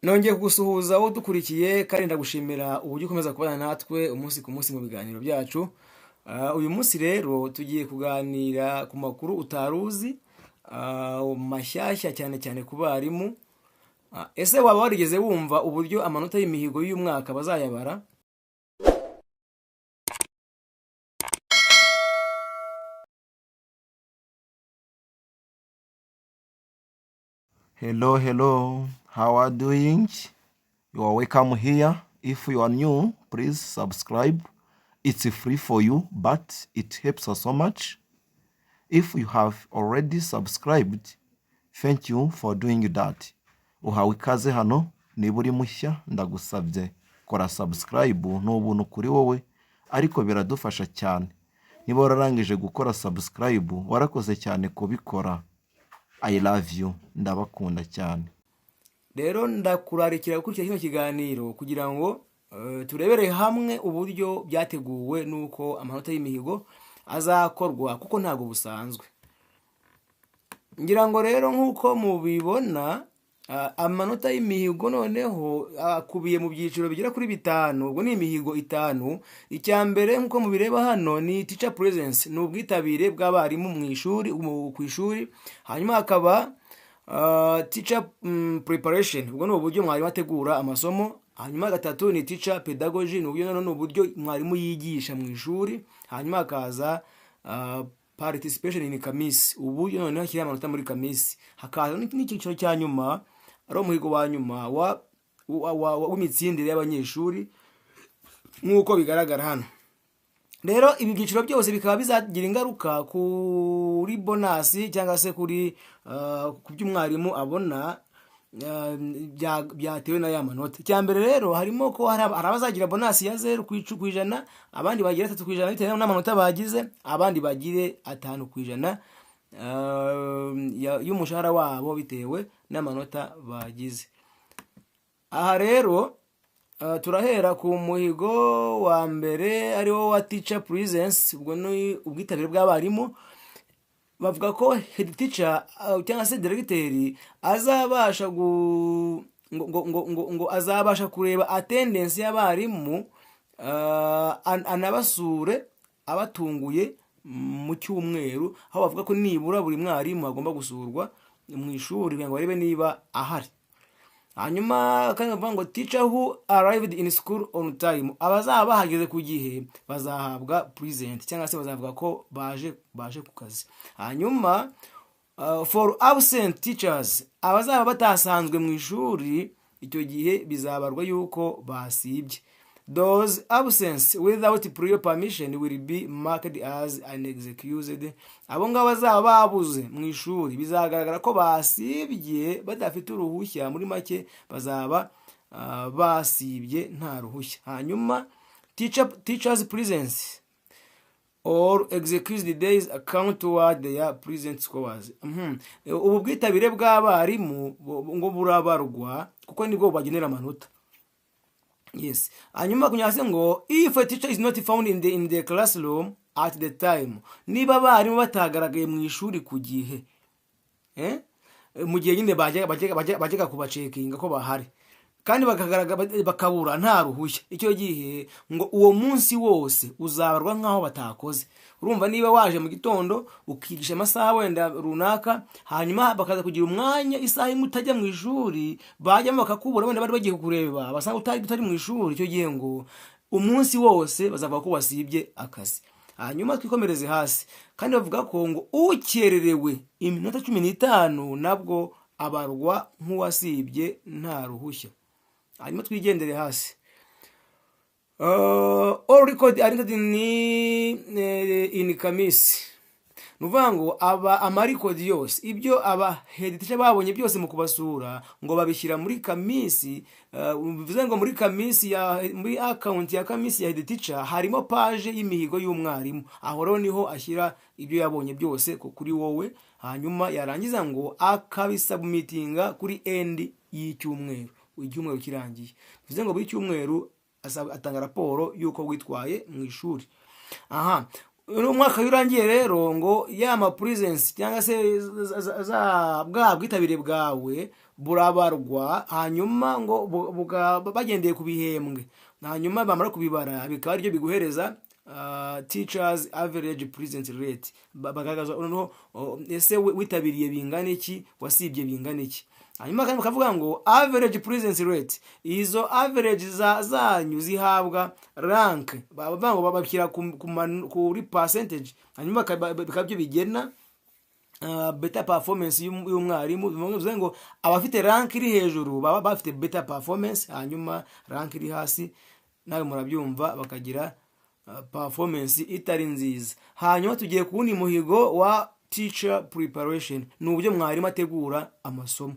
Nongeye kugusuhuza wowe udukurikiye, kandi ndagushimira uburyo ukomeza kubana natwe umunsi ku munsi mu biganiro byacu. Uyu munsi rero tugiye kuganira ku makuru utari uzi, mashyashya cyane cyane ku barimu. Ese waba warigeze wumva uburyo amanota y'imihigo y'uyu mwaka bazayabara? Hello, hello. How are you doing? You are welcome here. If you are new, please subscribe. It's free for you, but it helps us so much. If you have already subscribed, thank you for doing that. Uhawe ikaze hano, niba uri mushya ndagusabye kora subscribe, ni ubuntu kuri wowe ariko biradufasha cyane. Niba wararangije gukora subscribe, warakoze cyane kubikora. I love you, ndabakunda cyane. Rero ndakurarikira gukurikira kino kiganiro kugira ngo turebere hamwe uburyo byateguwe n'uko amanota y'imihigo azakorwa, kuko ntabwo busanzwe. Ngira ngo rero nk'uko mubibona, amanota y'imihigo noneho akubiye mu byiciro bigera kuri bitanu. Ubwo ni imihigo itanu. Icya mbere, nk'uko mubireba hano, ni teacher presence, ni ubwitabire bw'abarimu mu ishuri, ku ishuri. Hanyuma hakaba teacher preparation, ubwo ni uburyo mwarimu ategura amasomo. Hanyuma gatatu ni teacher pedagogy, ni uburyo noneho ni uburyo mwarimu yigisha mu ishuri. Hanyuma hakaza participation in CAMIS, uburyo noneho ashyira amanota muri CAMIS. Hakaza n'icyiciro cya nyuma, ari umuhigo wa nyuma w'imitsindire y'abanyeshuri, nk'uko bigaragara hano. Rero ibi byiciro byose bikaba bizagira ingaruka kuri bonus cyangwa se ku byo umwarimu abona byatewe na ya manota. Icya mbere rero harimo ko hari abazagira bonus ya 0%, abandi bagira 3% bitewe n'amanota bagize, abandi bagire 5% y'umushahara wabo bitewe n'amanota bagize. Aha rero turahera ku muhigo wa mbere, ariwo wa teacher presence, ubwo ni ubwitabire bw'abarimu. Bavuga ko head teacher cyangwa se directeur azabasha gu ngo, ngo, ngo, ngo, ngo azabasha kureba attendance y'abarimu, anabasure abatunguye mu cyumweru, aho bavuga ko nibura buri mwarimu agomba gusurwa mu ishuri kugira ngo barebe niba ahari. Hanyuma kandi bavuga ngo teacher who arrived in school on time, abazaba bahageze ku gihe bazahabwa present cyangwa se bazavuga ko baje ku kazi. Hanyuma for absent teachers, abazaba batasanzwe mu ishuri icyo gihe bizabarwa yuko basibye. Those absence without prior permission will be marked as unexcused. Abo ngabo bazaba babuze mu ishuri bizagaragara ko basibye badafite uruhushya, muri make bazaba basibye nta ruhushya. Hanyuma teachers presence or excused days account toward their present scores. Ubu bwitabire bw'abarimu ngo burabarwa kuko nibwo bubagenera amanota. Yes. Hanyuma kunyase ngo if a teacher is not found in the classroom at the time, niba abarimu batagaragaye mu ishuri ku gihe, mu gihe nyine bajyaga kubacekinga ko bahari, kandi bakagaragara bakabura nta ruhushya, icyo gihe ngo uwo munsi wose uzabarwa nk'aho batakoze. Urumva niba waje mu gitondo ukigisha amasaha wenda runaka, hanyuma bakaza kugira umwanya isaha imwe utajya mu ishuri, bajyamo bakakubura, wenda bari bagiye kukureba basanga utari mu ishuri, icyo gihe ngo umunsi wose bazavuga ko wasibye akazi. Hanyuma twikomereze hasi, kandi bavuga ko ngo ukererewe iminota 15 nabwo abarwa nk'uwasibye nta ruhushya. Hanyuma twigendere hasi. All record are entered in CAMIS. Ni ukuvuga ngo aba amarecord yose, ibyo aba head teacher babonye byose mu kubasura, ngo babishyira muri CAMIS. Bivuze ngo muri CAMIS ya muri account ya CAMIS ya head teacher harimo page y'imihigo y'umwarimu. Aho rero niho ashyira ibyo yabonye byose kuri wowe, hanyuma yarangiza ngo akabisubmitinga kuri end y'icyumweru, icyumweru kirangiye. Bivuze ngo buri cyumweru atanga raporo y'uko witwaye mu ishuri. Aha Uno mwaka iyo urangiye rero, ngo ya ma presence cyangwa se bwa bwitabire bwawe burabarwa, hanyuma ngo bagendeye ku bihembwe, hanyuma bamara kubibara bikaba aribyo biguhereza teachers average presence rate. Bagaragaza noneho ese witabiriye bingana iki, wasibye bingana iki. Hanyuma kandi bakavuga ngo average presence rate, izo average zanyu zihabwa rank. Bavuga ngo babashyira kuri percentage, hanyuma bikaba byo bigena better performance y'umwarimu. Bivuze ngo abafite rank iri hejuru baba bafite better performance, hanyuma rank iri hasi, nawe murabyumva, bakagira performance itari nziza. Hanyuma tugiye ku wundi muhigo wa teacher preparation, ni uburyo mwarimu ategura amasomo.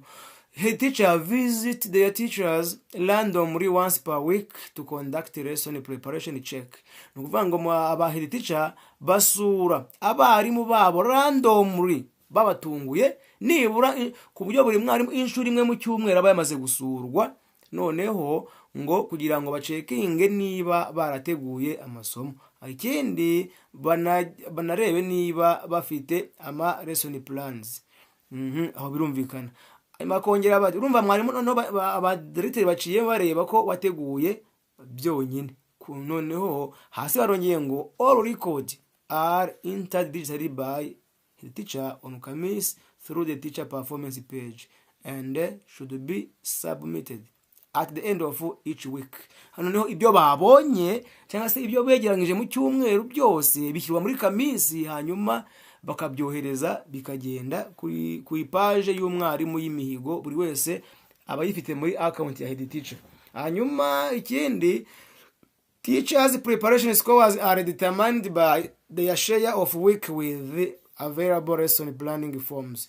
Head teacher visit their teachers randomly once per week to conduct lesson preparation check. Ni ukuvuga ngo aba head teacher basura abarimu babo randomly, babatunguye, nibura ku buryo buri mwarimu inshuro imwe mu cyumweru aba yamaze gusurwa, noneho ngo kugira ngo bacekinge niba barateguye amasomo. Ikindi banarebe niba bafite ama lesson plans. Aho birumvikana. Hanyuma bakongera bati, urumva mwarimu noneho abadiregiteri baciye bareba ko wateguye byonyine. Noneho hasi barongeye ngo all record are entered digitally by the teacher on CAMIS through the teacher performance page and should be submitted at the end of each week. Hano noneho ibyo babonye cyangwa se ibyo begeranyije mu cyumweru byose bishyirwa muri CAMIS, hanyuma bakabyohereza, bikagenda ku ipaje y'umwarimu y'imihigo. Buri wese aba ayifite muri account ya head teacher. Hanyuma ikindi, teachers preparation scores are determined by their share of week with the available lesson planning forms.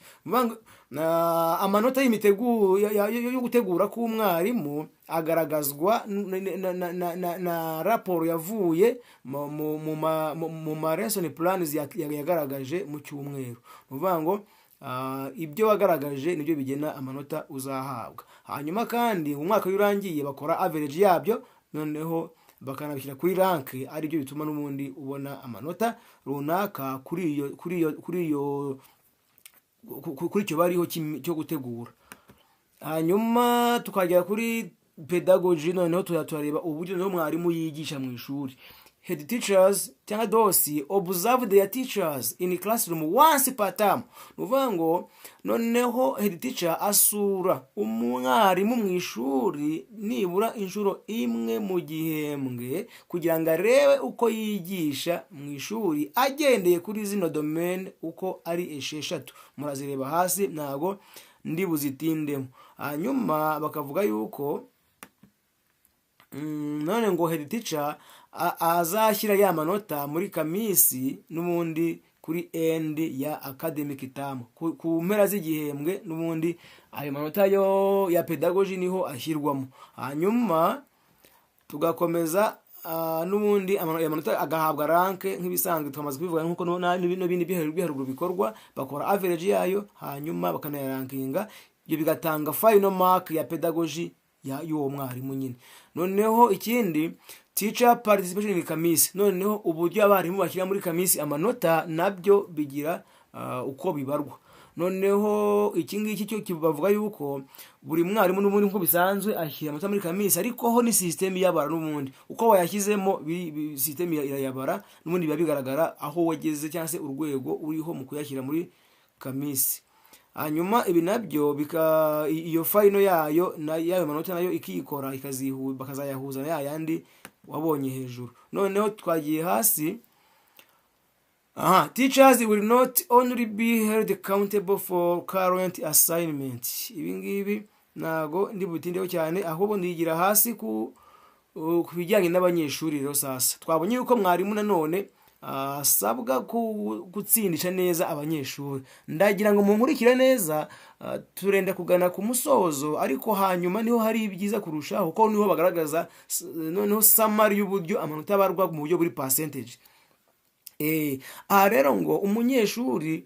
Amanota yo gutegura k'umwarimu agaragazwa na raporo yavuye mu ma lesson plans yagaragaje mu cyumweru. Ni ukuvuga ngo ibyo wagaragaje nibyo bigena amanota uzahabwa. Hanyuma kandi umwaka iyo urangiye bakora average yabyo, noneho bakanabishyira kuri rank, aribyo bituma n'ubundi ubona amanota runaka kuri icyo bariho cyo gutegura. Hanyuma tukagera kuri pedagogy, noneho turareba uburyo noneho mwarimu yigisha mu ishuri. Head teachers cyangwa DOS observe their teachers in classroom once per term. Ni ukuvuga ngo noneho head teacher asura umwarimu mu ishuri nibura inshuro imwe mu gihembwe, kugira ngo arebe uko yigisha mu ishuri agendeye kuri zino domain uko ari esheshatu. Murazireba hasi, ntago ndi buzitindemo. Hanyuma bakavuga yuko none ngo head teacher azashyira ya manota muri CAMIS n'ubundi kuri end ya academic term, ku mpera z'igihembwe. N'ubundi ayo manota yo ya pedagogy niho ashyirwamo. Hanyuma tugakomeza, n'ubundi ayo manota agahabwa rank nk'ibisanzwe twamaze kubivuga, nk'uko n'ibindi byo haruguru bikorwa. Bakora average yayo, hanyuma bakanayarankinga, ibyo bigatanga final mark ya pedagogy y'uwo mwarimu nyine. Noneho ikindi, teacher participation in CAMIS. Noneho uburyo abarimu bashyira muri CAMIS amanota nabyo bigira uko bibarwa. Noneho iki ngiki cyo bavuga yuko buri mwarimu n'ubundi nk'uko bisanzwe ashyira amanota muri CAMIS, ariko ho ni sisiteme iyabara. N'ubundi uko wayashyizemo, sisiteme irayabara, n'ubundi biba bigaragara aho wageze cyangwa se urwego uriho mu kuyashyira muri CAMIS. Hanyuma ibi nabyo iyo final yayo na yayo manota nayo ikikora, bakazayahuza na ya yandi wabonye hejuru. Noneho twagiye hasi aha, teachers will not only be held accountable for current assignment. Ibi ngibi ntago ndi butindeho cyane, ahubwo ndigira hasi ku bijyanye n'abanyeshuri. Rero sasa twabonye yuko mwarimu nanone asabwa gutsindisha neza abanyeshuri. Ndagira ngo munkurikire neza, turenda kugana ku musozo, ariko hanyuma niho hari ibyiza kurushaho, kuko niho bagaragaza noneho summary y'uburyo amanota abarwa mu buryo buri percentage. Aha rero ngo umunyeshuri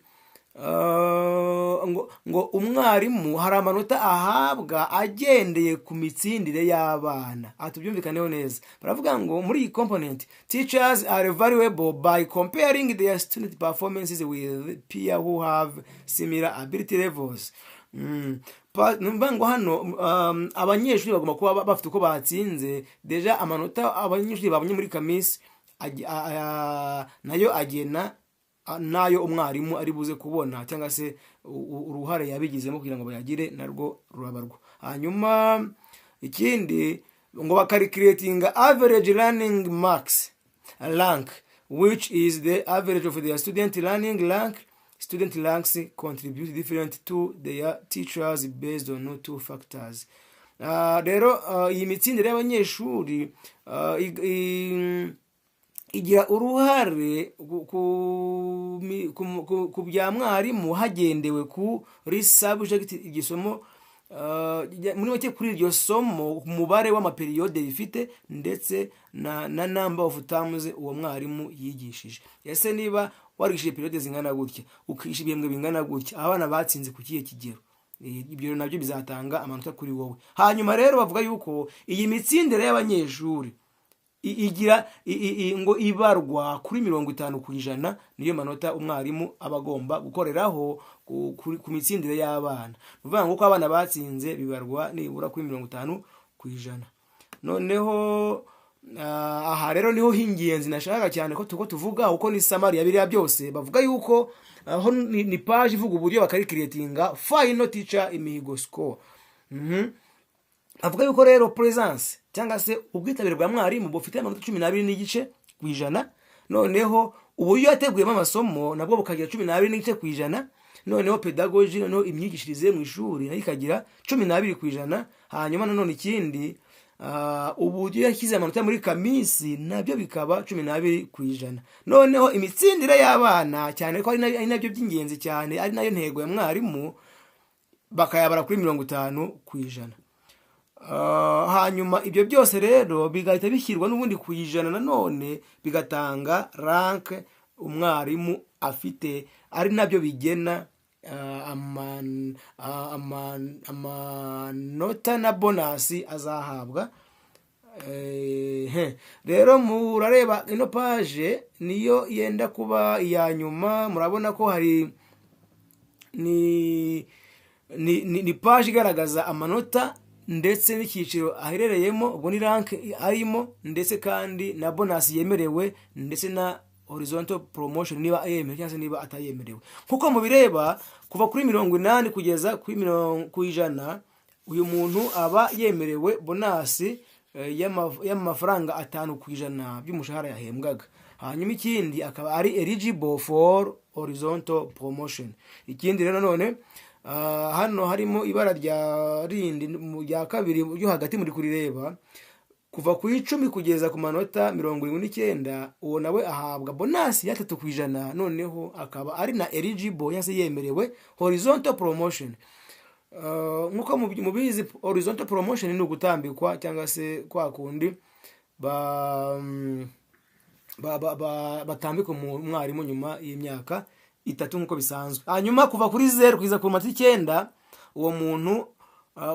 ngo umwarimu hari amanota ahabwa agendeye ku mitsindire y'abana. Aha tubyumvikaneho neza. Baravuga ngo muri iyi component, teachers are valuable by comparing their student performances with peer who have similar ability levels. Numva ngo hano abanyeshuri bagomba kuba bafite uko batsinze. Déjà amanota abanyeshuri babonye muri CAMIS nayo agena n'ayo umwarimu ari buze kubona, cyangwa se uruhare yabigizemo kugira ngo bayagire narwo rurabarwa. Hanyuma ikindi ngo bacalculatinga average learning marks rank, which is the average of their student learning rank. Student ranks contribute different to their teachers based on two factors. Rero iyi mitsindire y'abanyeshuri igira uruhare ku bya mwarimu hagendewe kuri subject, igisomo, muri make kuri iryo somo, umubare w'amaperiode rifite, ndetse na number of terms uwo mwarimu yigishije. Ese niba warigishije période zingana gutya, ukigisha ibihembwe bingana gutya, abana batsinze ku kihe kigero? Ibyo nabyo bizatanga amanota kuri wowe. Hanyuma rero bavuga yuko iyi mitsindire y'abanyeshuri igira ngo ibarwa kuri 50%, niyo manota umwarimu aba agomba gukoreraho ku mitsindire y'abana. Ni ukuvuga ngo uko abana batsinze bibarwa nibura kuri 50%. Noneho aha rero niho h'ingenzi nashakaga cyane ko tuko tuvuga, kuko ni summary ya biriya byose. Bavuga yuko aho ni page ivuga uburyo bacalculatinga final teacher imihigo score. Avuga yuko rero presence, cyangwa se ubwitabire bwa mwarimu, bufite amanota 12.5%. Noneho uburyo yateguyemo amasomo nabwo bukagira 12.5%. Noneho pedagogy, noneho imyigishirize mu ishuri, nayo ikagira 12%. Hanyuma nanone ikindi, uburyo yashyize amanota muri CAMIS nabyo bikaba 12%. Noneho imitsindire y'abana, cyane ko ari nabyo by'ingenzi cyane, ari nayo ntego ya mwarimu, bakayabara kuri 50%. Hanyuma ibyo byose rero bigahita bishyirwa n'ubundi ku ijana, nanone bigatanga rank umwarimu afite, ari nabyo bigena amanota na bonus azahabwa. Rero murareba ino page niyo yenda kuba iya nyuma. Murabona ko hari ni page igaragaza amanota ndetse n'icyiciro aherereyemo, ubwo ni rank arimo, ndetse kandi na bonus yemerewe, ndetse na horizontal promotion niba yemerewe cyangwa se niba atayemerewe. Nkuko mubireba, kuva kuri 80 kugeza kuri 100, uyu muntu aba yemerewe bonus y'amafaranga 5% by'umushahara yahembwaga. Hanyuma ikindi, akaba ari eligible for horizontal promotion. Ikindi rero nanone, hano harimo ibara rya rindi rya kabiri ryo hagati, muri kurireba, kuva ku 10 kugeza ku manota 79, uwo nawe ahabwa bonus ya 3%. Noneho akaba ari na eligible, cyangwa se yemerewe horizontal promotion. Nk'uko mubizi, horizontal promotion ni ugutambikwa, cyangwa se kwa kundi ba ba, ba, ba, batambika umwarimu nyuma y'imyaka 3 nk'uko bisanzwe. Hanyuma kuva kuri 0 kugeza ku manota 9, uwo muntu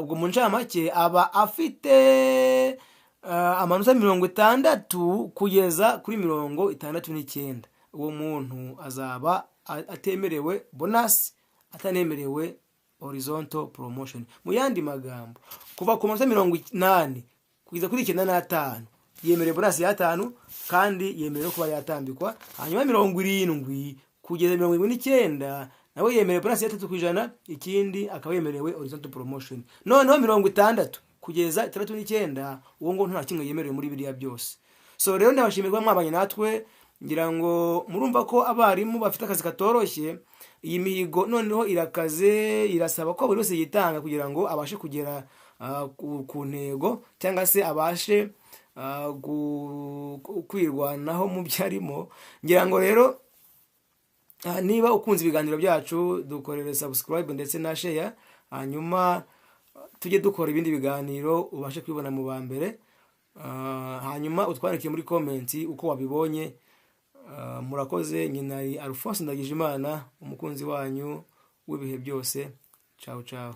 ubwo mu ncamake aba afite amanota 60 kugeza kuri 69, uwo muntu azaba atemerewe bonus, atanemerewe horizontal promotion. Mu yandi magambo, kuva ku manota 80 kugeza kuri 95 yemerewe bonus y'atanu, kandi yemerewe kuba yatambikwa. Hanyuma 70 kugeza 79 nawe yemerewe bonus ya 3%, ikindi akaba yemerewe horizontal promotion. Noneho 60 kugeza 69, uwo ngo nta kimwe yemerewe muri biriya byose. So rero ndabashimira kuba mwabanye natwe. Ngira ngo murumva ko abarimu bafite akazi katoroshye. Iyi mihigo noneho irakaze, irasaba ko buri wese yitanga kugira ngo abashe kugera ku ntego, cyangwa se abashe kwirwanaho mu byo arimo. Ngira ngo rero niba ukunze ibiganiro byacu, dukorere subscribe ndetse na share, hanyuma tujye dukora ibindi biganiro ubashe kubibona mu ba mbere. Hanyuma utwandikiye muri comment uko wabibonye. Murakoze. Nyina ari Alphonse Ndagijimana, umukunzi wanyu w'ibihe byose. Ciao ciao.